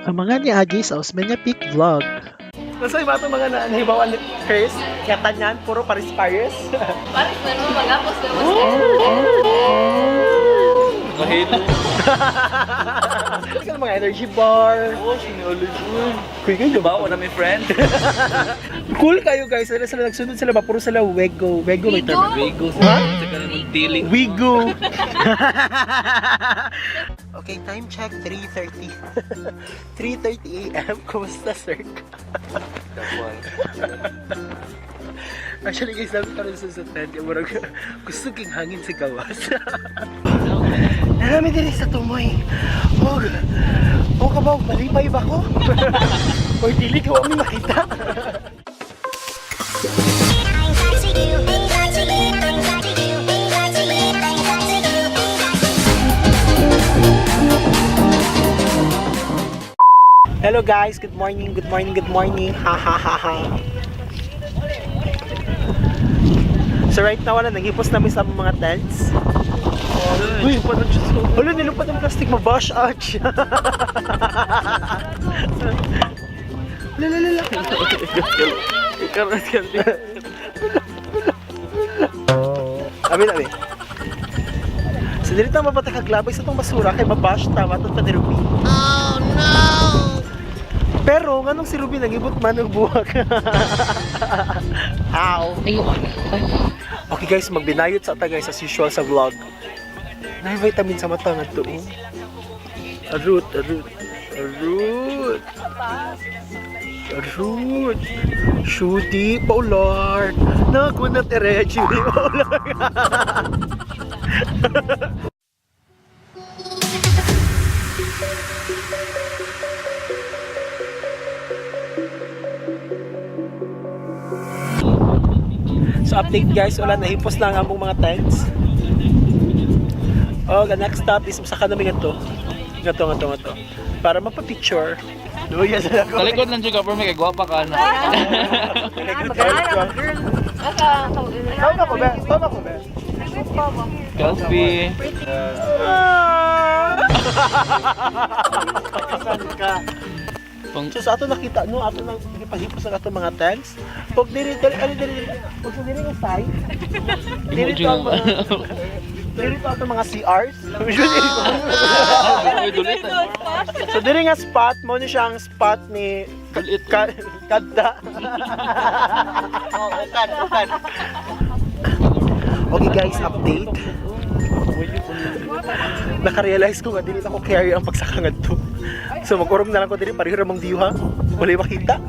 Ang mga niagi sa Osmeña Peak Vlog. Nasa iba itong mga nahibawan ni Chris? Kaya tanyan, puro paris-paris. Paris na naman, magapos na mas. Mahilo. Ikaw mga energy bar. Oh, sinulog. Kuy kayo Diba? Wala may friend. Cool kayo, guys. Sila sila nagsunod sila ba? Puro sila wego. Wego may term. Wigo. Ha? Sa kanang magtiling. Wigo. Okay, time check 3:30. 3:30 a.m. Kumusta, sir? Actually guys, namin karon sa tent. Yung murag gusto king hangin sa gawas. Narami din sa tumoy. Og, o kabaw, malipay ba ko? Or dili ko kami makita. Hello guys, good morning, good morning, good morning. Ha ha ha ha. So right now, wala, nangipos namin sa mga tents. Uy, wala, nilupad ang plastic, mabash arch. La la la la. Ikaw na siya. Abi, abi. So dili ta mapatay kaglabay sa tong basura kay mabash ta matod pa ni Ruby. Oh no. Pero nganong si Ruby nangibot man og buwak. Ow. Okay guys, magbinayot sa ta guys as usual sa vlog. Nay vitamin sa mata nga to. Oh. Arut, arut. Arut. Arut. Shudi, Paular. Nagunat ere, Shudi, Paular. So update guys, wala, nahipos lang ang among mga tents. Oh, the next stop is saka namin ngadto. Ngadto, ngadto, ngadto. Para mapapicture. No, yes, ako. Talikod lang siya ka, pero may kagwapa ka na. Magana, girl. Baka, Tama ko ba? Tama ko ba? Selfie. Saan ka? Pang So sa ato nakita no, ato nang gipahipos ang ato mga tents. Pag diri diri ali diri diri. Pag sa diri nga side, diri to ang mga diri to ato mga CRs. Uy, dulit. So diri nga spot mo ni siya ang spot ni Dulit. Kadda. Okay guys, update. Naka-realize ko nga dili na ko carry ang pagsaka ngadto. So mag-urong na lang ko diri pareho ra mong view ha. Walay makita.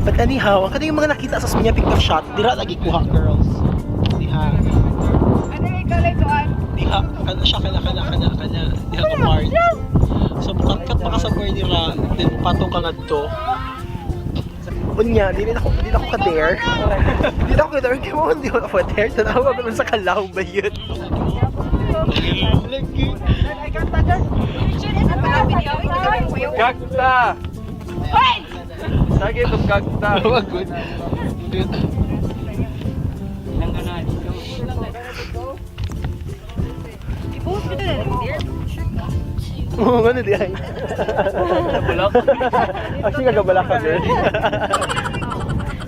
But anyhow, ang kaning mga nakita sa Osmeña Peak shot, dira lagi kuha girls. Diha. Ano yung kalay doon? Diha kana siya kana kana kana kana diha ka part. So mukat-kat pa ka sa bar nila, then patong ka ngadto. Unya, di na ako ka-dare. Di na ako ka-dare, hindi mo hindi ako ka-dare. Tanawa ko lang sa kalaw ba yun? Lagi. Gagta! Sige, itong gagta. Wag, good. I-post ko na lang, dear. Oo, ano di ay. Bulak. Actually, kagabala ka, girl.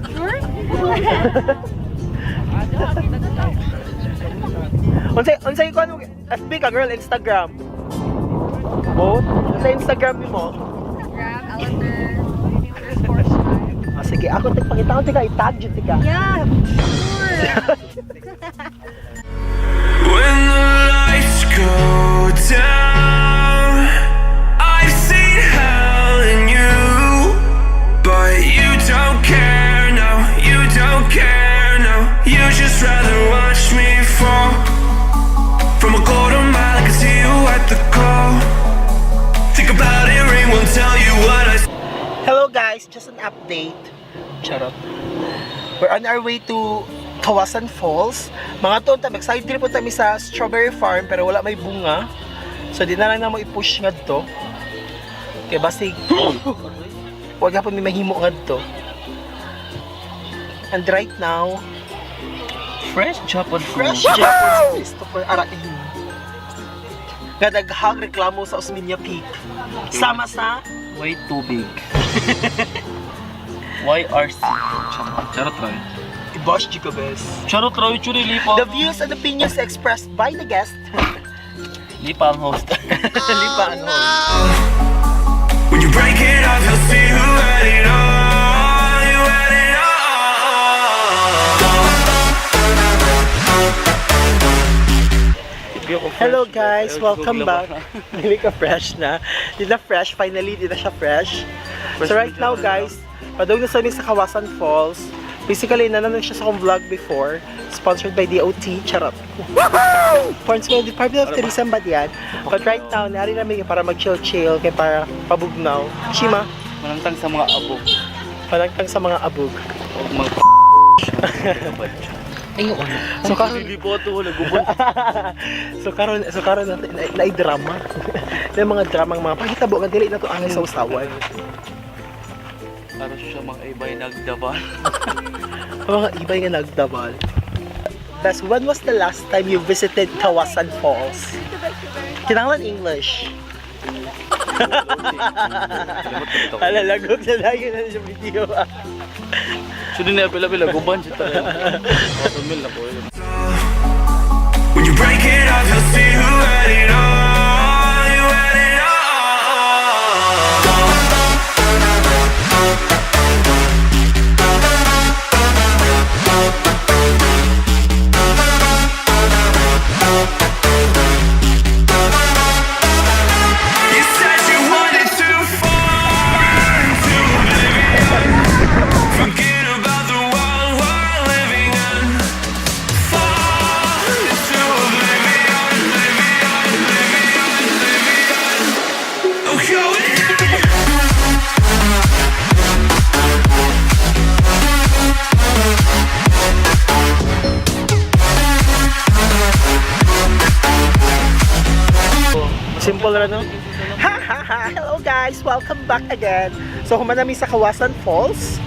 Sure? Unsay, unsay ko ano, FB ka, girl, Instagram. Both? Sa Instagram mo? Instagram, Alander_5. Ah, sige, ako tigpakita ko tika, i-tag jud tika. Yeah, sure. When the lights go down, I've seen hell in you, but you don't care, no, you don't care, no. You just rather watch me fall. From a quarter mile, I can see you at the call. Think about it, ring won't tell you what I. Hello guys, just an update. Charot. We're on our way to Kawasan Falls. Mga to, mag-side trip po kami sa strawberry farm pero wala may bunga. So di na lang namo i-push ngadto. Kay basig wag gapon may mahimo ngadto. And right now, Fresh Japan food. fresh Japanese Christopher Arain. Nga daghang reklamo sa Osmeña Peak. Sama sa Way tubig. YRC. Charot Roy. Boss Jacobes. Charot Roy, churi lipa. The views and opinions expressed by the guest. Lipa ang host. Lipa ang host. When you break it up, you'll see who had it all. You had it all. Hello guys, welcome back. Dili ka fresh na. Di na fresh, finally di na siya fresh. So right now guys, padung na sa amin sa Kawasan Falls. Basically, nanonood siya sa akong vlog before. Sponsored by DOT, charot. Points ko, Department of Tourism ba diyan? But right now, nari namin para mag-chill-chill, kay para pabugnaw. Shima, Manangtang sa mga abog. panagtang sa mga abog. O mga So karon Lipa to, wala gubon. So karon natin na, na drama. Na mga dramang mga pahitabo nga dili na to angay sa usawan. Para siya mga iba'y nagdaba. Ang mga ibay nga nagdabal. Bes, when was the last time you visited Kawasan Falls? Kinahanglan English. Ala, lagog na lagi na siya video. Churi na pila-pila, guban siya tayo. Tumil na po. When you break it up, you'll see who had it all. You had it all. You said you wanted to fall into oblivion. Forget about the world we're living in. Fall into oblivion, oblivion, oblivion, oblivion. I'm going. Simple ra, no? Ha ha ha! Hello guys! Welcome back again. So human nami sa Kawasan Falls.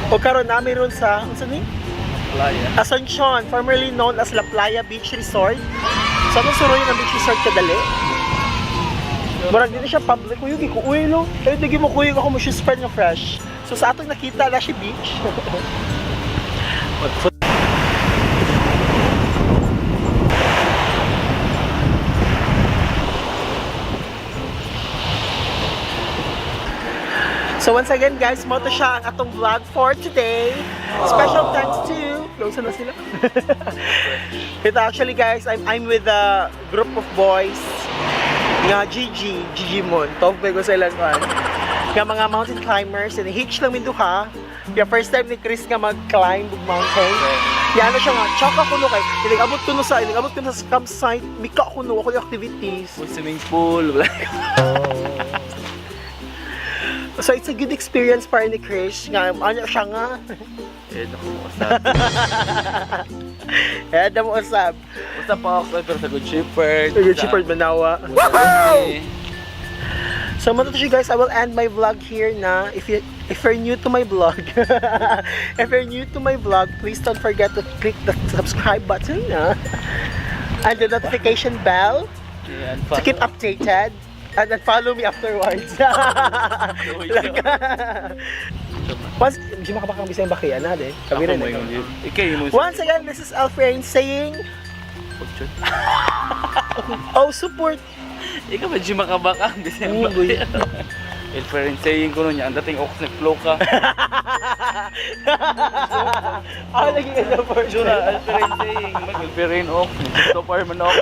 O karon nami ron sa unsa ni? Playa. Asuncion, formerly known as La Playa Beach Resort. So anong suroy ng beach resort kadali? Murag dito siya public. Uy, ko uy lo. Ay, di mo kuyog ako mo shoes friend nga fresh. So sa atong nakita na siya beach. So once again guys, mo to siya ang atong vlog for today. Special thanks to close na sila. But actually guys, I'm with a group of boys nga GG, GG Mon. Tawag ko sa ilang kan. Nga mga mountain climbers and hitch lang min duha. Kaya first time ni Chris nga mag-climb ug mountain. Yan ano siya nga, tsaka kuno kay inigabot kuno sa inigabot kuno sa campsite, mika kuno ako yung activities. Swimming pool, wala. So it's a good experience para ni Chris nga ano siya nga. Eh, naku, usap. Eh, damo usab. Usap pa ako pero sa Good Shepherd. Good Shepherd Manawa. Woohoo! So mga to guys, I will end my vlog here na. If you're new to my vlog, if you're new to my vlog, please don't forget to click the subscribe button ah, and the notification bell to keep updated and then follow me afterwards. Like, once, di makabakang bisayang bakian na din. Kami rin. Eh. Ikay mo. Once again, this is Alfrain saying, oh, support. Ikaw ba di makabakang bisayang Mm, boy. Elferen saying ko nun niya, ang dating ox na flow ka. Ah, lagi ka support. Jura, Elferen saying, mag-Elferen ox, Christopher man ox.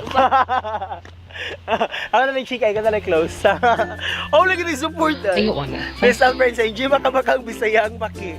Ako na lang chika, ikaw na lang close. Oh, lagi na support. Ay, Miss Alfred saying, Jim, makabakang Bisaya ang baki.